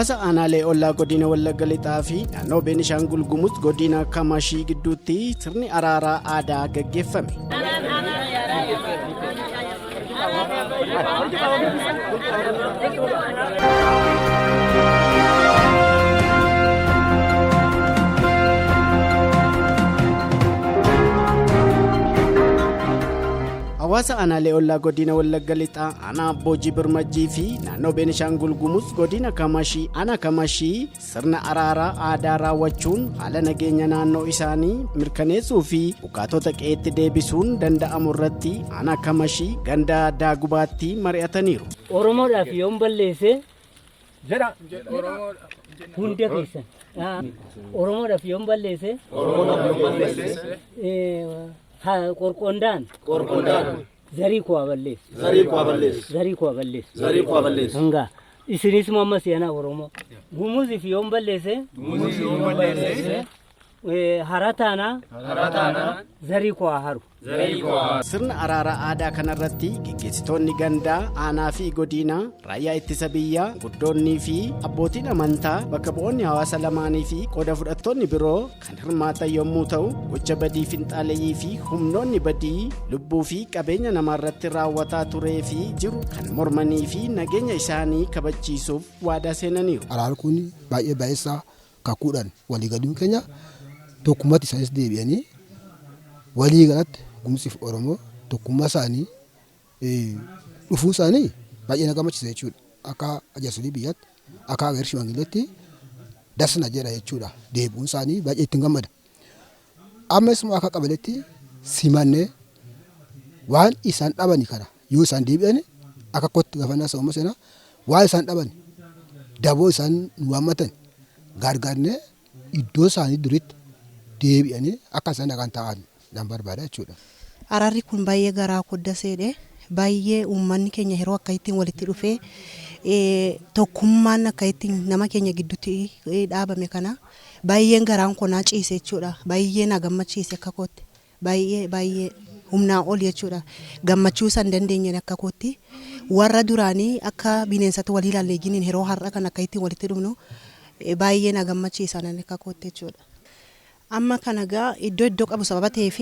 Hawaasa aanaalee ollaa godina Wallagga Lixaa fi naannoo Beenishaangul Gumuz godina Kamashii gidduutti sirni araaraa aadaa gaggeeffame. Hawaasa aanaalee ollaa godina Wallagga Lixaa aanaa Boojii Birmajjii fi naannoo Beenishaangul Gumuz godina Kamashii aanaa Kamashii sirna araaraa aadaa raawwachuun haala nageenya naannoo isaanii mirkaneessuu fi buqqaatota qe'eetti deebisuun danda'amu irratti aanaa Kamashii ganda Daagubaatti mari'ataniiru. Oromoodhaaf yoon balleesse jedha hunda keessan. Oromoodhaaf yoon balleesse qorqondaan zarii koo haa balleessu. Zarii koo haa balleessu. Zarii koo haa balleessu. Zarii koo haa balleessu. Hangaa isinis immoo amma seenaa Oromoo. Gumuziif yoon balleesse. Gumuziif yoon balleesse. Hara taanaa. Hara taanaa. Zarii koo haa haru. Zarii koo haa haru. Sirna araara aadaa kanarratti geggeessitoonni gandaa, aanaa fi godinaa, raayyaa ittisa biyyaa, guddoonnii fi abbootiin amantaa, bakka bu'oonni hawaasa lamaanii fi qooda fudhattoonni biroo kan hirmaatan yommuu ta'u, gocha badii finxaaleyyii fi humnoonni badii lubbuu fi qabeenya namaarratti raawwataa turee fi jiru kan mormanii fi nageenya isaanii kabachiisuuf waadaa seenaniiru. Araarri kun baay'ee baay'eessaa kakuudhaan walii galuun keenya tokkummaatti isaanis deebi'anii walii galatti Gumuziif Oromoo tokkummaa isaanii dhufuu isaanii baay'ee na gammachiisa jechuudha. Akka jaarsolii biyyaatti, akka agar shimagileetti dasna jedha jechuudha. Deebi'uun isaanii baay'ee ittiin gammada. Ammas immoo akka qabaletti simannee waan isaan dhabani kana yoo isaan deebi'an akka kootti gafannaa sababa seenaa waan isaan dhaban daboo isaan nu waammatan gargaarnee iddoo isaanii duritti deebi'anii akka isaan nagaan ta'an nan barbaada jechuudha. Araarri kun baay'ee garaa koo daseedhe. Baay'ee uummanni keenya yeroo akka ittiin walitti dhufee tokkummaan akka ittiin nama keenya gidduutti dhaabame kana baay'een garaan koo naa ciise jechuudha. Baay'ee na gammachiise akka kootti. Baay'ee baay'ee humnaa ol jechuudha. Gammachuu isaan dandeenyeen akka kootti warra duraanii akka bineensatti walii ilaalle giniin yeroo har'a kan akka ittiin walitti dhufnu baay'ee na gammachiisa akka kootti jechuudha. Amma kana egaa iddoo iddoo qabu sababa ta'eef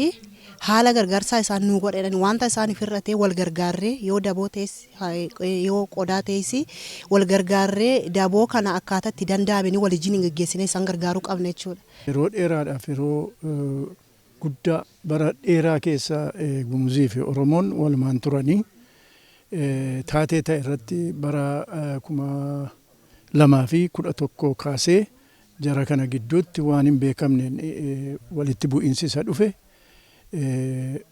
haala gargaarsaa isaan nuu godhan wanta isaaniif hir'ate wal gargaarree yoo daboo ta'es yoo qodaa ta'es wal gargaarree daboo kana akkaataa itti danda'ameen waliin hin geggeessine isaan gargaaruu qabna jechuudha. Yeroo dheeraadhaaf yeroo guddaa bara dheeraa keessa Gumuzii fi Oromoon walumaan turanii taatee ta'e irratti bara 2011 kaasee jara kana gidduutti waan hin beekamneen walitti bu'iinsi isa dhufe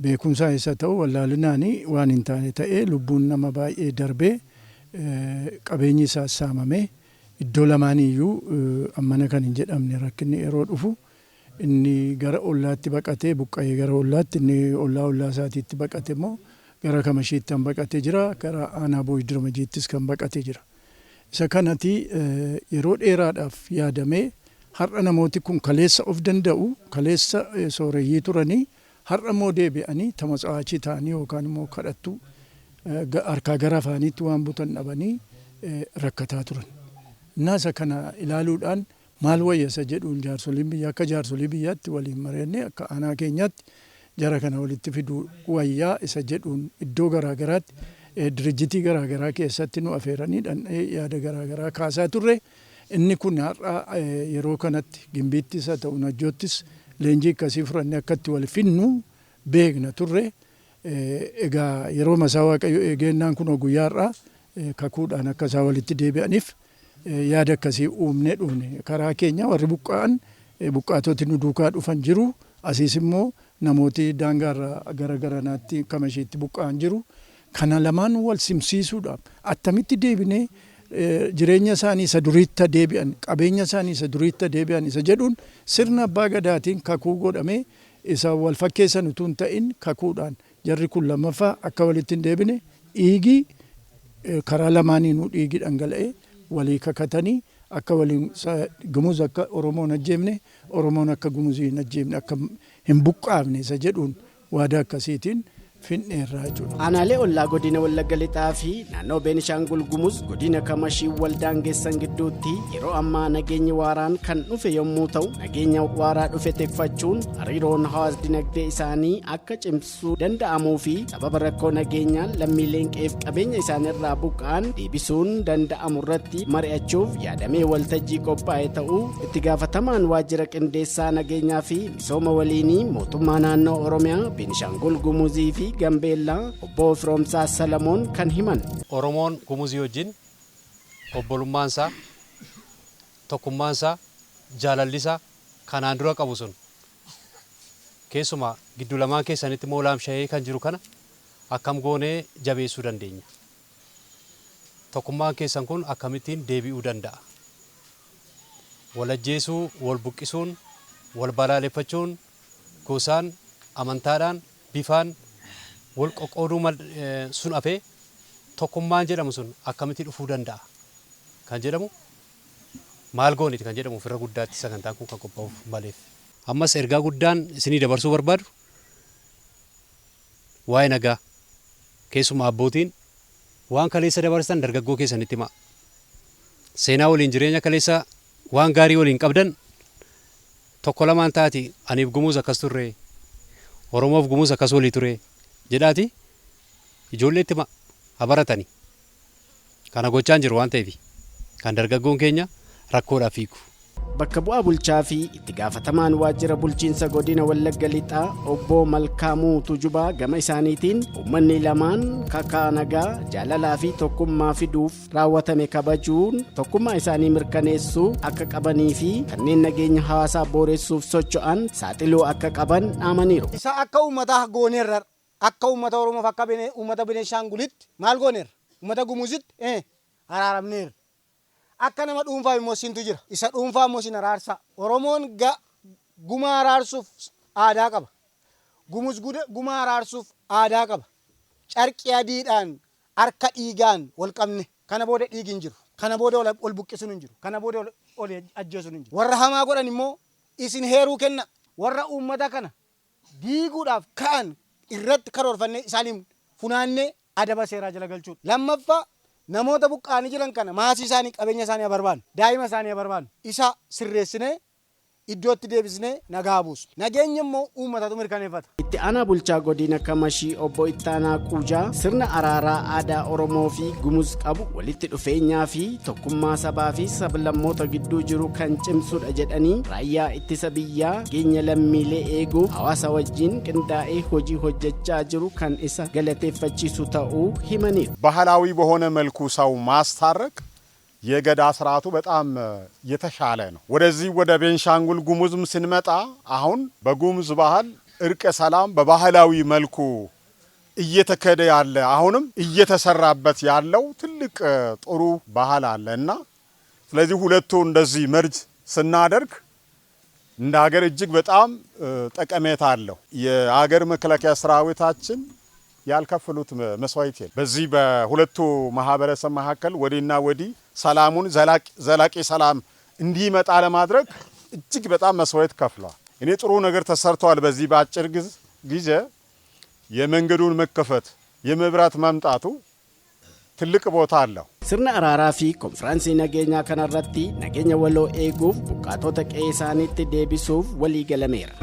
beekumsaa isa ta'u wallaalinaanii waan hin taane ta'ee lubbuun nama baay'ee darbee qabeenyi isaas saamamee iddoo lamaaniiyyuu ammana kan hin jedhamne rakkinni yeroo dhufu inni gara ollaatti baqatee buqqa'ee gara ollaatti inni ollaa ollaa isaatiitti baqate immoo gara Kamashiitti kan baqatee jira, gara aanaa Booyi Dirmajiittis kan baqatee jira. Isa kanati yeroo dheeraadhaaf yaadamee har'a namooti kun kaleessa of danda'u, kaleessa sooreyyii turanii har'a immoo deebi'anii tamatsa'aachii ta'anii yookaan immoo kadhattuu harkaa gara afaaniitti waan butan dhabanii rakkataa turan. Innaa isa kana ilaaluudhaan maal wayya isa jedhuun jaarsoliin biyyaa akka jaarsolii biyyaatti waliin mari'annee akka aanaa keenyaatti jara kana walitti fiduu wayyaa isa jedhuun iddoo garaagaraatti dirijjitii garaagaraa keessatti nu afeeranii dhandhee yaada garaagaraa kaasaa turre. Inni kun har'a yeroo kanatti Gimbiittis haa ta'u Najjoottis leenjii akkasii fudhannee akkatti wal finnu beekna turre. Egaa yeroo masaa Waaqayyo eegeennaan kunoo guyyaa har'aa kakuudhaan akka isaan walitti deebi'aniif yaada akkasii uumnee dhufne. Karaa keenya warri buqqa'an buqqaatoti nu duukaa dhufan jiru. Asiis immoo namooti daangaarraa gara garanaatti Kamashiitti buqqa'an jiru. Kana lamaan wal simsiisuudhaaf attamitti deebinee jireenya isaanii isa duriitti deebi'an, qabeenya isaanii isa duriitti deebi'an isa jedhuun sirna abbaa gadaatiin kakuu godhamee isa wal fakkeessan utuu hin ta'in kakuudhaan jarri kun lammaffaa akka walitti hin deebine dhiigi karaa lamaaniinuu dhiigi dhangala'ee walii kakatanii akka waliin Gumuz akka Oromoon ajjeefne, Oromoon akka Gumuzii hin ajjeefne, akka hin buqqaafne isa jedhuun waadaa akkasiitiin Finneerraa jechuudha. Aanaalee ollaa godina Wallagga Lixaa fi naannoo Beenishaangul Gumuz godina Kamashii waldaangeessan gidduutti yeroo ammaa nageenyi waaraan kan dhufe yommuu ta'u, nageenya waaraa dhufe tikfachuun hariiroon hawaas dinagdee isaanii akka cimsuu danda'amuu fi sababa rakkoo nageenyaan lammiileen qe'eef qabeenya isaaniirraa buqqa'an deebisuun danda'amu irratti mari'achuuf yaadamee waltajjii qophaa'e ta'uu itti gaafatamaan waajjira qindeessaa nageenyaa fi misooma waliinii mootummaa naannoo Oromiyaa, Beenishaangul Gumuzii fi Gambeellaa obbo Firoomsaa Salamoon kan himan. Oromoon Gumuzii wajjin obbolummaan isaa, tokkummaan isaa, jaalalli isaa kanaan dura qabu sun keessumaa gidduu lamaan keessanitti immoo laamsha'ee kan jiru kana akkam goonee jabeessuu dandeenya? Tokkummaan keessan kun akkamittiin deebi'uu danda'a? Wal ajjeesuu, wal buqqisuun, wal balaaleffachuun, gosaan, amantaadhaan, bifaan wal qoqqooduu sun hafee tokkummaan jedhamu sun akkamitti dhufuu danda'a kan jedhamu, maal gooniti kan jedhamu ofirra guddaatti sagantaan kun kan qophaa'uuf maleef. Ammas ergaa guddaan isinii dabarsuu barbaadu waa'ee nagaa, keessumaa abbootiin waan kaleessa dabarsan dargaggoo keessanitti himaa. Seenaa waliin jireenya kaleessa waan gaarii waliin qabdan tokko lamaan taati, aniif Gumuuz akkas turre, Oromoof Gumuuz akkas walii ture jedhaati ijoolleetti himaa, haa baratani. Kana gochaan jiru waan ta'eef kan dargaggoon keenya rakkoodhaaf fiigu. Bakka bu'aa bulchaa fi itti gaafatamaan waajjira bulchiinsa godina Wallagga Lixaa obbo Malkaamuu Tujubaa gama isaaniitiin uummanni lamaan kakaa nagaa, jaalalaa fi tokkummaa fiduuf raawwatame kabajuun tokkummaa isaanii mirkaneessuu akka qabanii fi kanneen nageenya hawaasaa booressuuf socho'an saaxiluu akka qaban dhaamaniiru. Isa akka uummataa gooneerra, akka uummata Oromoof, akka uummata Beneeshaangulitti maal gooneerra? Uummata Gumuzitti araaramneerra. Akka nama dhuunfaa immoo sintu jira. Isa dhuunfaa immoo sin araarsaa. Oromoon gumaa araarsuuf aadaa qaba. Gumuz gumaa araarsuuf aadaa qaba. Carqii adiidhaan harka dhiigaan wal qabne. Kana booda dhiigi hin jiru. Kana booda wal buqqisuun hin jiru. Kana booda wal ajjeesuun hin jiru. Warra hamaa godhan immoo isin heeruu kenna. Warra uummata kana diiguudhaaf ka'an irratti karoorfannee isaaniin funaannee adaba seeraa jala galchuudha. Lammaffaa, namoota buqqa'anii jiran kana maasii isaanii, qabeenya isaanii haa barbaannu. Daa'ima isaanii haa barbaannu. Isa sirreessinee iddootti deebisnee nagaa buusu. Nageenya immoo uummatatu mirkaneeffata. Itti aanaa bulchaa godina Kamashii obbo Ittaanaa Quujaa sirna araaraa aadaa Oromoo fi Gumuz qabu walitti dhufeenyaa fi tokkummaa sabaa fi sablammoota gidduu jiru kan cimsudha jedhanii, raayyaa ittisa biyyaa nageenya lammiilee eeguuf hawaasa wajjin qindaa'ee hojii hojjechaa jiru kan isa galateeffachiisu ta'uu himaniiru. ባህላዊ በሆነ መልኩ ሰው ማስታረቅ የገዳ ስርዓቱ በጣም የተሻለ ነው። ወደዚህ ወደ ቤንሻንጉል ጉሙዝም ስንመጣ አሁን በጉሙዝ ባህል እርቀ ሰላም በባህላዊ መልኩ እየተካሄደ ያለ፣ አሁንም እየተሰራበት ያለው ትልቅ ጥሩ ባህል አለ እና ስለዚህ ሁለቱ እንደዚህ merge ስናደርግ እንደ ሀገር እጅግ በጣም ጠቀሜታ አለው። የሀገር መከላከያ ሰራዊታችን ያልከፈሉት መስዋዕት የለም። በዚህ በሁለቱ ማህበረሰብ መካከል ወዲና ወዲህ ሰላሙን ዘላቂ ሰላም እንዲመጣ ለማድረግ እጅግ በጣም መስዋዕት ከፍለዋል። እኔ ጥሩ ነገር ተሰርተዋል። በዚህ በአጭር ጊዜ የመንገዱን መከፈት፣ የመብራት መምጣቱ ትልቅ ቦታ አለው። Sirna araaraa fi konfiraansii nageenyaa kanarratti nageenya waloo eeguuf buqqaatota qe'ee isaaniitti deebisuuf walii galameera.